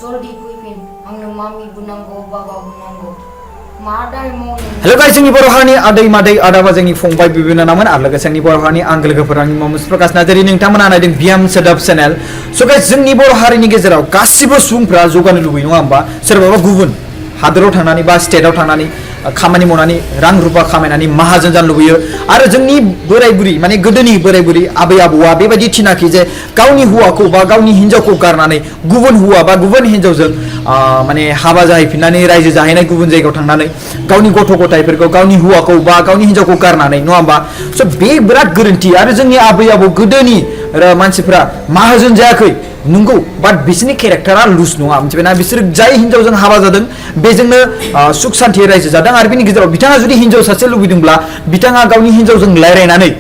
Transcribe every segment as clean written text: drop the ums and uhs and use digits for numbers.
जल्दी फैफिन आंनो मामि बुनांगौ बाबा बुनांगौ मा दाय मावनो हेलो गाइस जोंनि बर' हारिनि आदै मादै आदाबा जोंनि फंबाय बिबिनानामोन आरो लोगोसे जोंनि बर' हारिनि आंगो लोगोफोर आंनि मुं प्रकाश नार्जारी नोंथांमोना नायदों बियाम सोदोब चेनेल स' गाइस जोंनि बर' हारिनि गेजेराव गासिबो सुबुंफ्रा जौगानो लुबैयो नङा होमबा सोरबाबा गुबुन हादोराव थांनानै बा स्टेटआव थांनानै खामानि मावनानै रां रुपा खामायनानै माहाजोन जानो लुबैयो आरो जोंनि बोराय बुरि माने गोदोनि बोराय बुरि आबै आबौआ बेबायदि थिनाखि जे गावनि हौवाखौ बा गावनि हिन्जावखौ गारनानै गुबुन हौवा बा गुबुन हिन्जावजों माने हाबा जाहैफिननानै रायजो जाहैनाय गुबुन जायगायाव थांनानै गावनि गथ' गथायफोरखौ गावनि हौवाखौ बा गावनि हिन्जावखौ गारनानै नङा होमबा स' बे बिराद गोरोन्थि आरो जोंनि आबै आबौ गोदोनि मानसिफ्रा माहाजोन जायाखै नंगौ बाट बिसोरनि केरेक्टारा लुज नङा मिथिबायना बिसोर जाय हिन्जावजों हाबा जादों बेजोंनो सुख सान्थियै रायजो जादों आरो बेनि गेजेराव बिथाङा जुदि हिन्जाव सासे लुबैदोंब्ला बिथाङा गावनि हिन्जावजों रायज्लायनानै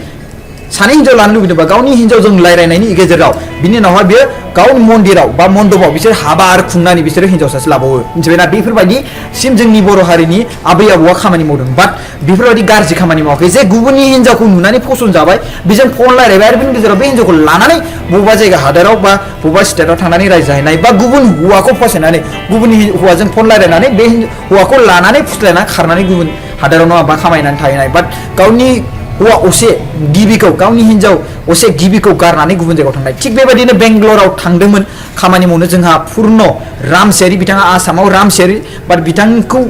सानै हिन्जाव लानो लुबैदोंबा गावनि हिन्जावजों रायज्लायनायनि गेजेराव बिनि उनावहाय बियो गावनि मन्दिराव बा मन्दपाव बिसोर हाबा आरो खुंनानै बिसोरो हिन्जाव सासे लाबावो मिथिबायना बेफोरबायदिसिम जोंनि बर' हारिनि आबै आबौआ खामानि मावदों बाट बेफोरबायदि गाज्रि खामानि मावाखै जे गुबुननि हिन्जावखौ नुनानै फसन जाबाय बेजों फन रायलायबाय आरो बेनि गेजेराव बे हिन्जावखौ लानानै बबेबा जायगा हादोराव बा बबेबा स्टेटआव थांनानै रायजो जाहैनाय बा गुबुन हौवाखौ फसायनानै गुबुननि हौवाजों फन रायलायनानै बे हौवाखौ लानानै फुस्लायनानै खारनानै गुबुन हादोराव नङाबा खामायनानै थाहैनाय बाट गावनि हौवा असे गिबिखौ गावनि हिन्जाव असे गिबिखौ गारनानै गुबुन जायगायाव थांनाय थिग बेबायदिनो बेंगलराव थांदोंमोन खामानि मावनो जोंहा पुर्न रामसियारि बिथाङा आसामाव रामसियारि बाट बिथांखौ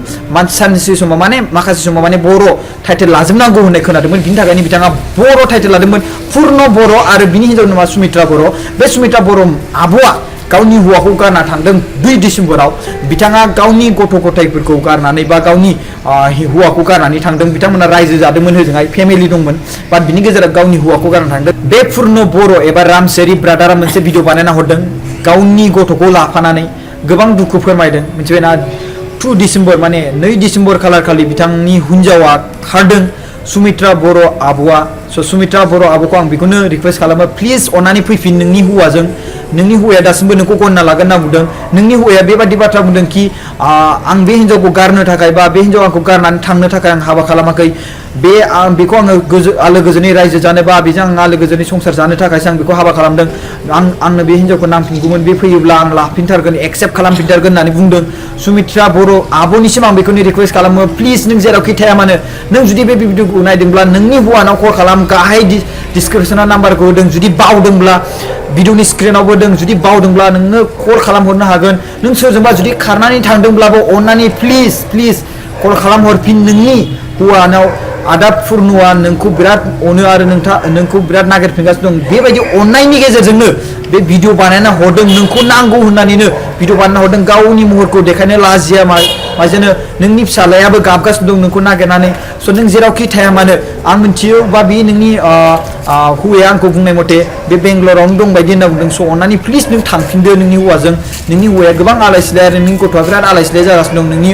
सानसे समाव माने माखासे समाव माने बर' टाइटेल लाजोबनांगौ होननाय खोनादोंमोन बिनि थाखायनो बिथाङा बर' टाइटेल लादोंमोन पुर्न बर' आरो बिनि हिन्जावनि नामा सुमित्रा बर' बे सुमित्रा बर' आब'आ गावनि हौवाखौ गारना थांदों 2 डिसेम्बराव बिथाङा गावनि गथ' गथायफोरखौ गारनानै बा गावनि हौवाखौ गारनानै थांदों बिथांमोना रायजो जादोंमोन होजोंहाय फेमिलि दंमोन बाट बिनि गेजेराव गावनि हौवाखौ गारना थांदों बे पुर्न बर' एबा रामसियारि ब्रादारा मोनसे भिडिअ बानायना हरदों गावनि गथ'खौ लाफानानै गोबां दुखु फोरमायदों मिथिबायना 2 डिसेम्बर माने 2 डिसेम्बर खालार खालि बिथांनि हिन्जावा खारदों सुमित्रा बर' आब'आ स' सुमित्रा बर' आब'खौ आं बेखौनो रिक्वेस्ट खालामो प्लिज अननानै फैफिन नोंनि हौवाजों नोंनि हौवाया दासिमबो नोंखौ गनायना लागोन होनना बुंदों नोंनि हौवाया बेबादि बाथ्रा बुंदों कि आं बे हिन्जावखौ गारनो थाखाय बा बे हिन्जाव आंखौ गारनानै थांनो थाखाय आं हाबा खालामाखै बेखौ आङो आलो गोजोनै रायजो जानो बा बेजों आं आलो गोजोनै संसार जानो थाखायसो आं बेखौ हाबा खालामदों आंनो बे हिन्जावखौ नांफिनगौमोन बे फैयोब्ला आं लाफिनथारगोन एक्सेप्ट खालामफिनथारगोन होननानै बुंदों सुमित्रा बर' आब'निसिम आं बेखौनो रिक्वेस्ट खालामो प्लिज नों जेरावखि थाया मानो नों जुदि बे भिडिअखौ नायदोंब्ला नोंनि हौवानाव कल खालाम गाहाय डिसक्रिपसनाव नाम्बारखौ होदों जुदि बावदोंब्ला भिडिअनि स्क्रिनावबो होदों जुदि बावदोंब्ला नोंनो कल खालामहरनो हागोन नों सोरजोंबा जुदि खारनानै थांदोंब्लाबो अननानै प्लिज कल खालामहरफिन नोंनि हौवानाव आदा पुर्नआ नोंखौ बिराद अनो आरो नोंखौ बिराद नागिरफिनगासिनो दं बेबायदि अननायनि गेजेरजोंनो बे भिडिअ बानायना हरदों नोंखौ नांगौ होननानैनो भिडिअ बानायना हरदों गावनि महरखौ देखायनो लाजिया माजेनो नोंनि फिसालायाबो गाबगासिनो दं नोंखौ नागिरनानै स' नों जेरावखि थाया मानो आं मिथियो बा बे नोंनि हौवाया आंखौ बुंनाय मथे बे बेंगलरावनो दं बायदि होनना बुंदों स' अननानै प्लिज नों थांफिनदो नोंनि हौवाजों नोंनि हौवाया गोबां आलाय सिलाय आरो नोंनि गथ'आ बिराद आलाय सिलाय जागासिनो दं नोंनि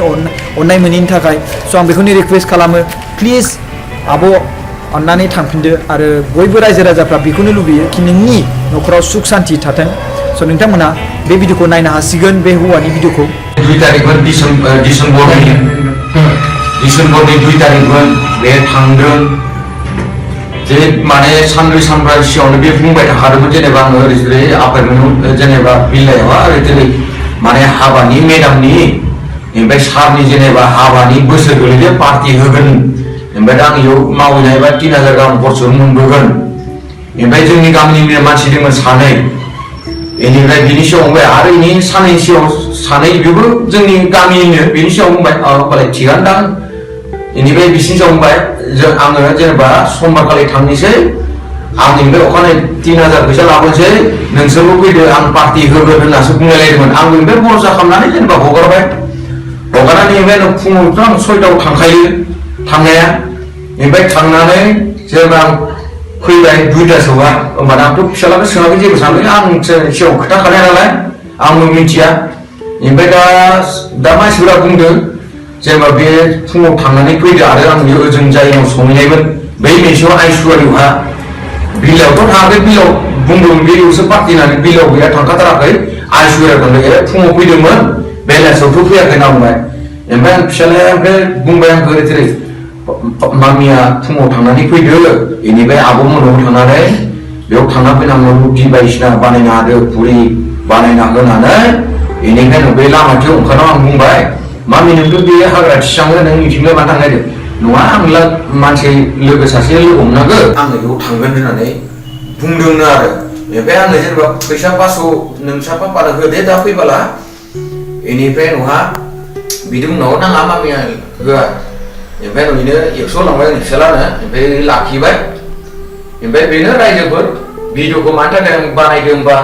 अननाय मोनैनि थाखाय स' आं बेखौनो रिक्वेस्ट खालामो प्लिज आब' अननानै थांफिनदो आरो बयबो रायजो राजाफ्रा बेखौनो लुबैयो कि नोंनि न'खराव सुख सान्ति थाथों स' नोंथांमोना बे भिडिअखौ नायनो हासिगोन बे हौवानि भिडिअखौ 2 तारिखमोन डिसेम्बरनि 2 तारिखमोन बे थांदों जे माने सानब्रै सानबा सिगाङावनो बे बुंबाय थाखादोंमोन जेनेबा आङो ओरै आफादमोन जेनेबा बिल्लायाव ओरै माने हाबानि मेदामनि ओमफ्राय सारनि जेनेबा हाबानि बोसोर गोलैदो पार्टि होगोन ओमफ्राय दा आं इयाव मावहैनायबा 3000 गाहाम खरस मोनबोगोन ओमफ्राय जोंनि गामिनि मानसि दंमोन सानै बेनिफ्राय बिनि सिगाङाव बुंबाय आरो इनि सानैनि सिगाङाव सानै बेबो जोंनि गामिनिनो बिनि सिगाङाव बुंबाय होमबालाय थिगानो दां बेनिफ्राय बिसिनि सिगाङाव बुंबाय आङो जेनेबा समबार खालि थांनोसै आं बेनिफ्राय अखानायै 3000 फैसा लाबोनोसै नोंसोरबो फैदो आं पार्टि होगोन होननासो बुंलायलायदोंमोन आं बेनिफ्राय भरसा खालामनानै जेनेबा हगारबाय हगारनानै ओमफ्राय फुङावथ' आं 6टायाव थांखायो थांनाया ओमफ्राय थांनानै जेनेबा आं फैबाय 2टासोआव होमबाना आंथ' फिसालाखौ सोङाखै जेबो सानाखै आं सिगाङाव खोथाखानाय नालाय आंबो मिथिया ओमफ्राय दा मानसिफोरा बुंदों जेनेबा बे फुङाव थांनानै फैदो आरो आं ओजों जायगायाव सहैनायमोन बै मोनसेयाव आइसुवारियावहा बिलावथ' थाङाखै बिलाव बुंदोंमोन बेयावसो पार्टि होननानै बिलाव गैया थांखाथाराखै आइसुवारियाव थांदों फुङाव फैदोंमोन बेलासियावथ' फैयाखै होनना बुंबाय ओमफ्राय आं फिसालाया ओमफ्राय बुंबाय आंखौ ओरै मामिया फुङाव थांनानै फैदो बेनिफ्राय आब' मोनाव थांनानै बेयाव थांना फैनांगौ रुटि बायदिसिना बानायना होदो पुरि बानायना होनानै बेनिखायनो बे लामाथिं ओंखारनायाव आं बुंबाय मामि नोंथ' बे हाग्रा थिस्राङो नों मिथिंबाय मानो थांनायदों नङा आं मानसि लोगो सासे लोगो हमनांगो आं बेयाव थांगोन होननानै बुंदोंनो आरो ओमफ्राय आङो जेनेबा फैसा 500 नोंसा पापानो होदे दा फैबाला बेनिफ्राय नहा बिदि उनाव नाङा मामिया होआ ओमफ्राय बिनो 100 लांबाय आंनि फिसालानो ओमफ्राय लाखिबाय ओमफ्राय बेनो रायजोफोर भिडिअखौ मानि थाखाय आं बानायदों होनबा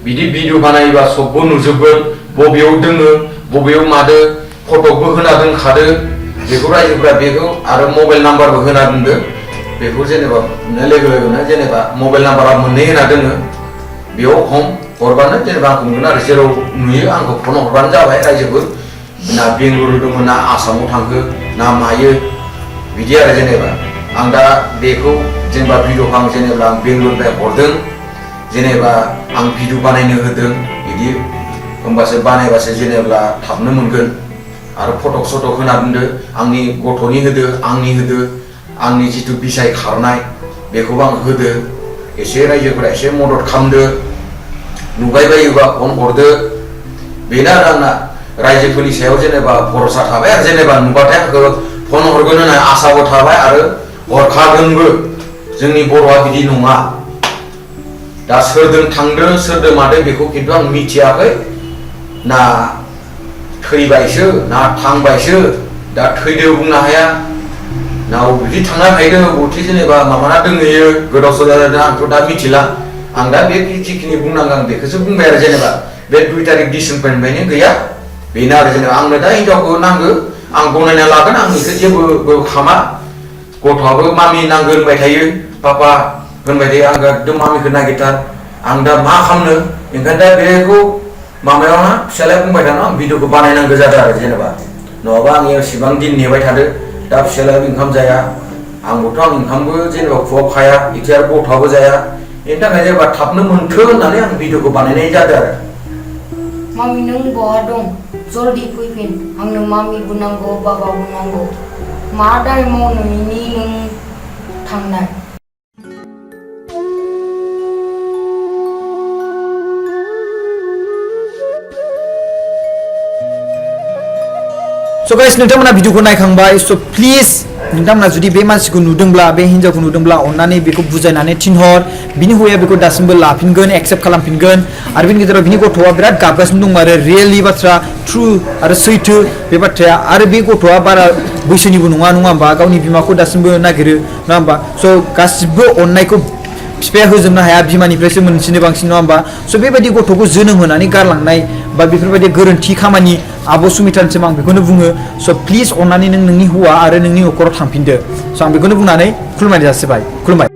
बिदि भिडिअ बानायोबा सबबो नुजोबगोन बबेयाव दोङो बबेयाव मादो फटकबो होना दोनखादो बेखौ रायजोफ्रा बेखौ आरो मबाइल नाम्बारबो होना दोनदो बेखौ जेनेबा लोगो लोगोनो जेनेबा मबाइल नाम्बारा मोननै होना दोनो बेयाव हरबानो जेनेबा आंखौ मोनगोन आरो जेराव नुयो आंखौ फन हरबानो जाबाय रायजोफोर ना बेंगलुरु दङ ना आसामाव थांखो ना मायो बिदि आरो जेनेबा आं दा बेखौ जेनेबा भिडिअखौ आं जेनेबा आं बेंगलुरनिफ्राय हरदों जेनेबा आं भिडिअ बानायनो होदों बिदि होमबासो बानायबासो जेनेबा थाबनो मोनगोन आरो फटक सटक होना दोनदो आंनि गथ'नि होदो आंनि जिथु बिसाय खारनाय बेखौबो आं होदो एसे रायजोफोरा एसे मदद खालामदो नुबाय बायोबा फन हरदो बेनो आरो आंना रायजोफोरनि सायाव जेनेबा भरसा थाबाय आरो जेनेबा नुबाथाय आंखौ फन हरगोन होननाय आसाबो थाबाय आरो हरखागोनबो जोंनि बर'आ बिदि नङा दा सोरजों थांदों सोरजों मादों बेखौ खिन्थु आं मिथियाखै ना थैबायसो ना थांबायसो दा थैदो बुंनो हाया ना बिदि थांना फैदो बथि जेनेबा माबाना दोंहैयो गोदाव सोराव जादों आंथ' दा मिथिला आं दा बे जिखिनि बुंनांगौ आं बेखौसो बुंबाय आरो जेनेबा बे 2 तारिख डिसेम्बरनिफ्रायनो गैया बेनो आरो जेनेबा आंनो दा हिनजावखौ नांगौ आं गनायना लागोन आं बेखौ जेबो खामा गथ'आबो मामि नांगौ होनबाय थायो पापा होनबाय थायो आं एकदम मामिखौ नागिरथार आं दा मा खालामनो ओंखायनो दा बेखौ माबायावहा फिसालाया बुंबाय थानो आं भिडिअखौ बानायनांगौ जादों आरो जेनेबा नङाबा आं एसेबां दिन नेबाय थादो दा फिसालायाबो ओंखाम जाया आंबोथ' आं ओंखामबो जेनेबा खुवाब खाया इदि आरो गथ'आबो जाया बेनि थाखाय जेनेबा थाबनो मोनथो होननानै आं भिडिअखौ बानायनाय जादों आरो मामि नों बहा दं जल्दि फैफिन आंनो मामिबो नांगौ बाबाबो नांगौ मा दाय मावनायनि नों थांनाय So guys नोंथांमोना भिडिअखौ नायखांबाय so please नोंथांमोना जुदि बे मानसिखौ नुदोंब्ला बे हिन्जावखौ नुदोंब्ला अन्नानै बेखौ बुजायनानै थिनहर बिनि हौवाया बेखौ दासिमबो लाफिनगोन एक्सेप्ट खालामफिनगोन आरो बिनि गेजेराव बिनि गथ'आ बिराद गाबगासिनो दं आरो रियेलि बाथ्रा ट्रु आरो सैथो बे बाथ्राया आरो बे गथ'आ बारा बैसोनिबो नङा होमबा गावनि बिमाखौ दासिमबो नागिरो नङा होमबा so गासिबो अननायखौ बिफाया होजोबनो हाया बिमानिफ्रायसो मोनसिनो बांसिन नङा होमबा so बेबायदि गथ'खौ जोनोम होनानै गारलांनाय बा बेफोरबायदि गोरोन्थि खामानि आब' सुमित्रानिसिम आं बेखौनो बुङो so प्लिज अन्नानै नों नोंनि हौवा आरो नोंनि न'खराव थांफिनदो so आं बेखौनो बुंनानै खुलुमनाय जासिबाय खुलुमबाय